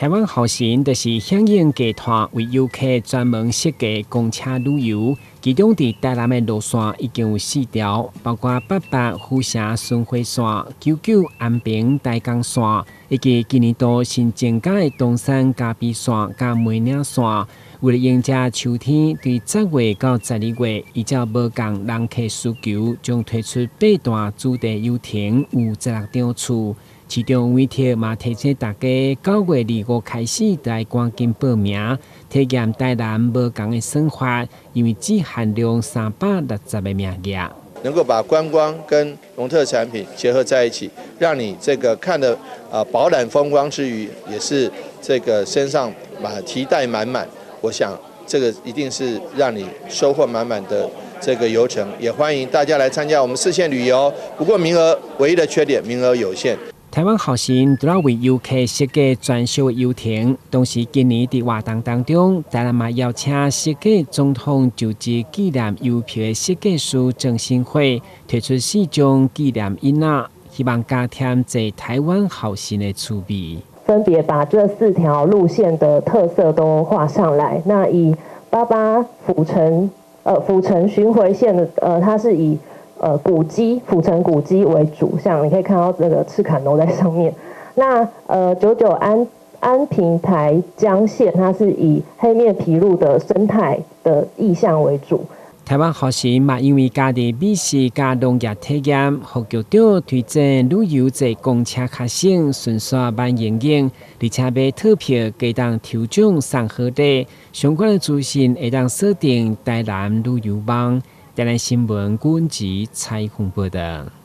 台灣好行就是響應集團為遊客專門設計公車旅遊，其中佇台南的路線已經有四條，包括88府城巡迴線、99安平台江線，以及今年度新增加的冬山嘉峇線佮梅嶺線。為了迎接秋天，對10月到12月，依照無仝人客需求，將推出八段主題遊程，有16張次。市長委託嘛提醒大家，9月25開始來趕緊報名，體驗台南無仝的生活，因為只限量360個名額。能夠把觀光跟農特產品結合在一起，讓你這個看的啊飽覽風光之餘，也是這個身上把提袋滿滿。我想這個一定是讓你收穫滿滿的這個遊程，也歡迎大家來參加我們四線旅遊。不過名額唯一的缺點，名額有限。台灣好行除了為遊客設計專屬遊程，同時今年佇活動當中，台南嘛邀請設計總統就職紀念郵票的設計師鄭新輝推出四張紀念印仔，希望加添坐台灣好行的趣味。分別把這四條路線的特色都畫上來。那以88府城巡迴線的，它是以古蹟府城古蹟為主，像你可以看到這個赤崁樓在上面。那99安平台江線，它是以黑面琵鷺的生態的意象為主。台灣好行嘛，因為加入美食佮農業體驗，副局長推薦旅遊坐公車較省，順紲慢營養，而且買套票會當抽獎送好禮。相關的資訊會當鎖定台南旅遊網。台南新聞阮子採訪報道。